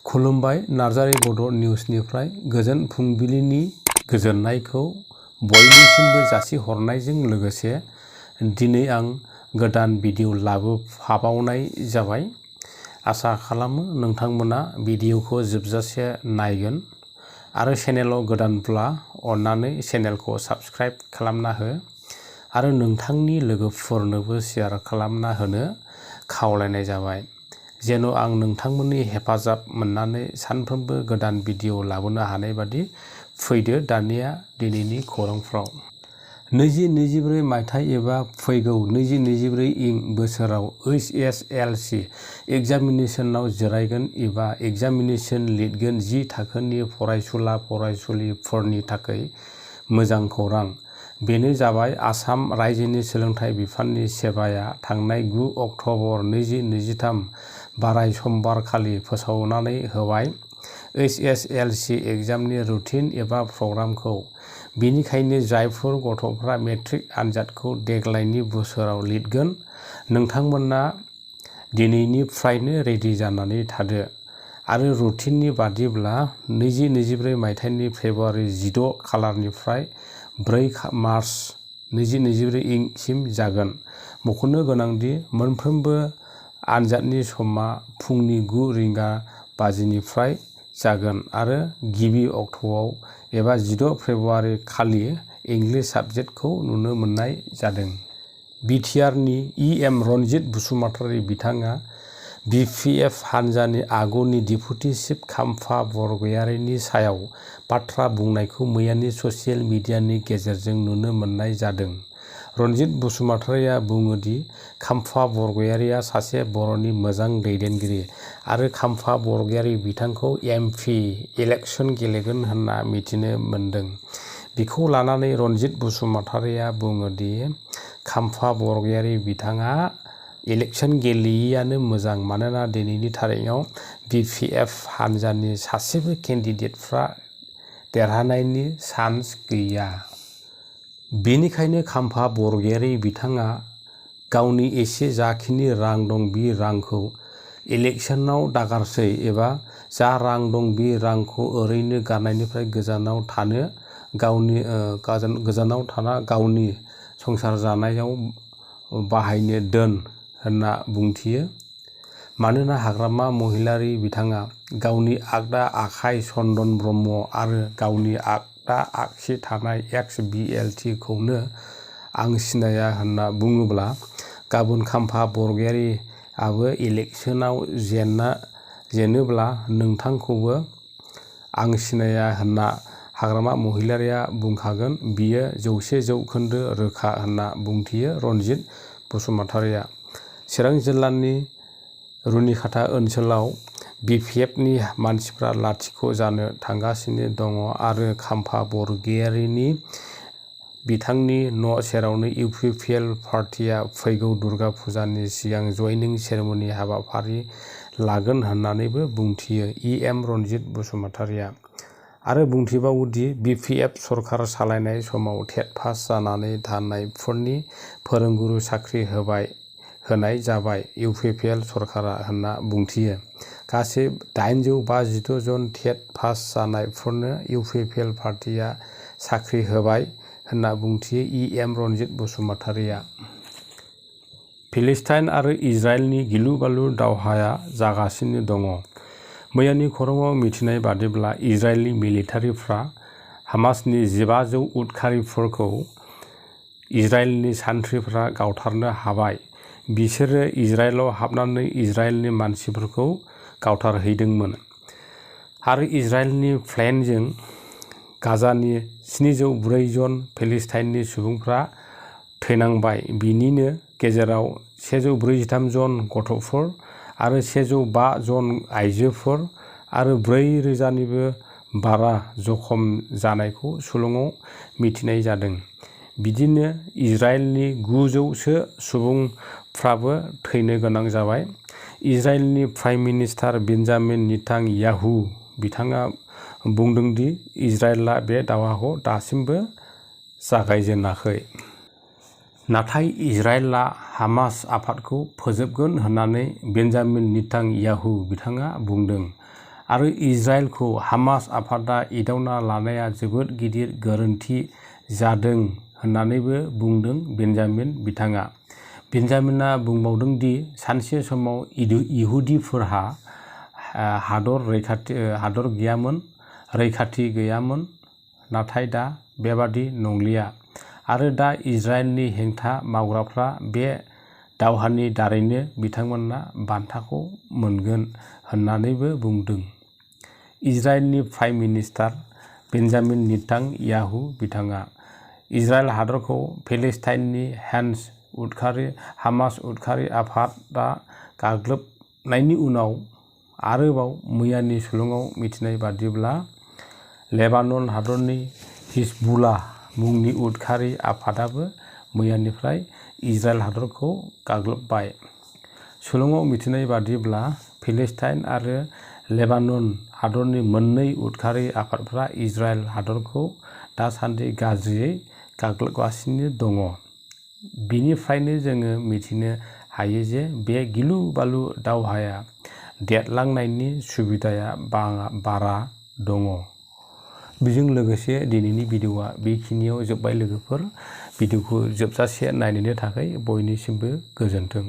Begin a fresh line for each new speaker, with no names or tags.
खुलुमबाय नार्जारी बड' निउसनिफ्राय गोजोन फुंबिलिनि गोजोननायखौ बयनिसिमबो जासिहरनायजों लोगोसे दिनै आं गोदान भिडिअ लाबोफाबावनाय जाबाय। आसा खालामो नोंथांमोना भिडिअखौ जोबजासे नायगोन आरो चेनेलाव गोदानब्ला अन्नानै चेनेलखौ साबस्क्राइब खालामना हो आरो नोंथांनि लोगोफोरनोबो शेयार खालामना होनो खावलायनाय जाबाय। जेन' आं नोंथांमोननि हेफाजाब मोननानै सानफ्रोमबो गोदान भिडिअ लाबोनो हानाय बादि फैदो दानिया दिनैनि खौरांफ्राव। 2024 मायथाइ एबा फैगौ 2024 बोसोराव HSLC एग्जामिनेशनाव जिरायगोन एबा एग्जामिनेशन लिरगोन 10 थाखोनि फरायसुला फरायसुलिफोरनि थाखाय मोजां खौरां। बेनो जाबाय आसाम रायजोनि सोलोंथाइ बिफाननि सेबाया थांनाय 9 अक्ट'बर 2023 बाराय समबार खालि फोसावनानै होबाय HSLC एग्जामनि रुटिन एबा प्रग्रामखौ। बेनिखायनो जायफोर गथ'फ्रा मेट्रिक आनजादखौ देग्लायनि बोसोराव लिरगोन नोंथांमोना दिनैनिफ्रायनो रेडि जानानै थादो आरो रुटिननि बादिब्ला 2024 मायथाइनि फेब्रुवारि 16 खालारनिफ्राय 4 मार्च 2024 सिम जागोन। मख'नो गोनांदि मोनफ्रोमबो आनजादनि समा फुंनि 9 रिंगा बाजिनिफ्राय जागोन आरो गिबि अक्ट'आव एबा 16 फेब्रुवारि खालि इंलिश साबजेक्टखौ नुनो मोननाय जादों। बिटिआरनि EM रनजित बसुमतारी बिथाङा BPF हान्जानि आगुनि डेपुटि चिफ खाम्फा बरगयारिनि सायाव बाथ्रा बुंनायखौ मैयानि ससियेल मिडियानि गेजेरजों नुनो मोननाय जादों। रनजित बसुमतारीया बुङोदि खाम्फा बरगयारिया सासे बर'नि मोजां दैदेनगिरि आरो खाम्फा बरगयारि बिथांखौ MP इलेक्शन गेलेगोन होनना मिथिनो मोन्दों। बेखौ लानानै रनजित बसुमतारीया बुङोदि खाम्फा बरगयारि बिथाङा इलेक्शन गेलेयियानो मोजां मानोना दिनैनि थारिखआव BPF हान्जानि सासेबो केन्डिडेटफ्रा देरहानायनि चान्स गैया। बेनिखायनो खाम्फा बरगयारि बिथाङा गावनि एसे जाखिनि रां दं बे रांखौ इलेक्शनाव दागारसै एबा जा रां दं बे रांखौ ओरैनो गारनायनिफ्राय गोजानाव थाना गावनि संसार जानायाव बाहायनो दोन होनना बुंथियो। मानोना हाग्रामा महिलारि बिथाङा गावनि आगदा आखाइ चन्दन ब्रह्म आरो गावनि आगदा आगसि थानाय XBLT खौनो आं सिनाया होनना बुङोब्ला गाबोन खाम्फा बरगयारिआबो इलेक्शनाव जेनोब्ला नोंथांखौबो आं सिनाया होनना हाग्रामा महिलारिया बुंखागोन बियो 100% रोखा होनना बुंथियो रनजित बसुमतारीया। चिरां जिल्लानि रुनिखाता ओनसोलाव BPFनि मानसिफ्रा लाथिख' जानो थांगासिनो दङ आरो खाम्फा बरगयारिनि बिथांनि न' सेरावनो UPPL पार्टिया फैगौ दुर्गा फुजानि सिगां जयनिं सेरेमनि हाबाफारि लागोन होननानैबो बुंथियो EM रनजित बसुमतारीया। आरो बुंथिबावोदि BPF सरकार सालायनाय समाव टेट पास जानानै थानायफोरनि फोरोंगुरु साख्रि होनाय जाबाय UPPL सरकारा होनना बुंथियो। गासै 852 जन टेट पास जानायफोरनो UPPL पार्टिया साख्रि होबाय होनना बुंथियो EM रनजित बसुमतारीया। फिलिस्टाइन आरो इजराइलनि गिलु-बालु दावहाया जागासिनो दङ। मैयानि खौराङाव मिथिनाय बादिब्ला इजराइलनि मिलिटारिफ्रा हामासनि 1500 उदखारिफोरखौ इजराइलनि सान्थ्रिफ्रा गावथारनो हाबाय। बिसोरो इजराइलाव हाबनानै इजराइलनि मानसिफोरखौ गावथारहैदोंमोन आरो इजराइलनि प्लेनजों गाजानि 704 जन फिलिस्टाइननि सुबुंफ्रा थैनांबाय। बिनिनो गेजेराव 143 जन गथ'फोर आरो 105 जन आइजोफोर आरो 4000निबो बारा जखम जानायखौ सुलुङाव मिथिनाय जादों। बिदिनो इजराइलनि 900 सो सुबुंफ्राबो थैनो गोनां जाबाय। इजराइलनि प्राइम मिनिस्टार बेन्जामिन नेतान्याहु बिथाङा बुंदोंदि इजराइलआ बे दावहाखौ दासिमबो जागायजेनाखै। नाथाय इजराइलआ हामास आफादखौ फोजोबगोन होननानै बेन्जामिन नेतान्याहु बिथाङा बुंदों आरो इजराइलखौ हामास आफादा एदावना लानाया जोबोद गिदिर गोरोन्थि जादों होननानैबो बुंदों बेन्जामिन बिथाङा। बेन्जामिना बुंबावदों दि सानसे समाव इहुदिफोरहा हादर गैयामोन, रैखाथि गैयामोन, नाथाय दा बेबादि नंलिया आरो दा इजराइलनि हेंथा मावग्राफ्रा बे दावहानि दारैनो बिथांमोना बान्थाखौ मोनगोन होननानैबो बुंदों। इजराइलनि प्राइम मिनिस्टार बेन्जामिन नेतान्याहु बिथाङा इजराइल हादरखौ पेलेस्टाइननि हामास उदखारि आफादा गाग्लोबनायनि उनाव आरोबाव मैयानि सुलुङाव मिथिनाय बादिब्ला लेबानन हादरनि हिजबुल्लाह मुंनि उदखारि आफादाबो मैयानिफ्राय इजराइल हादरखौ गाग्लोबबाय। सुलुङाव मिथिनाय बादिब्ला पेलेस्टाइन आरो लेबानन हादरनि मोननै उदखारि आफादफ्रा इजराइल हादरखौ दासान्दि गाज्रियै गाग्लोबगासिनो दङ। बिनिफ्रायनो जोङो मिथिनो हायो जे बे गिलु बालु दावहाया देरलांनायनि सुबिदाया बारा दङ। बेजों लोगोसे दिनैनि भिडिअआ बेखिनियाव जोब्बाय लोगोफोर। भिडिअखौ जोबजासे नायनायनि थाखाय बयनिसिमबो गोजोन्थों।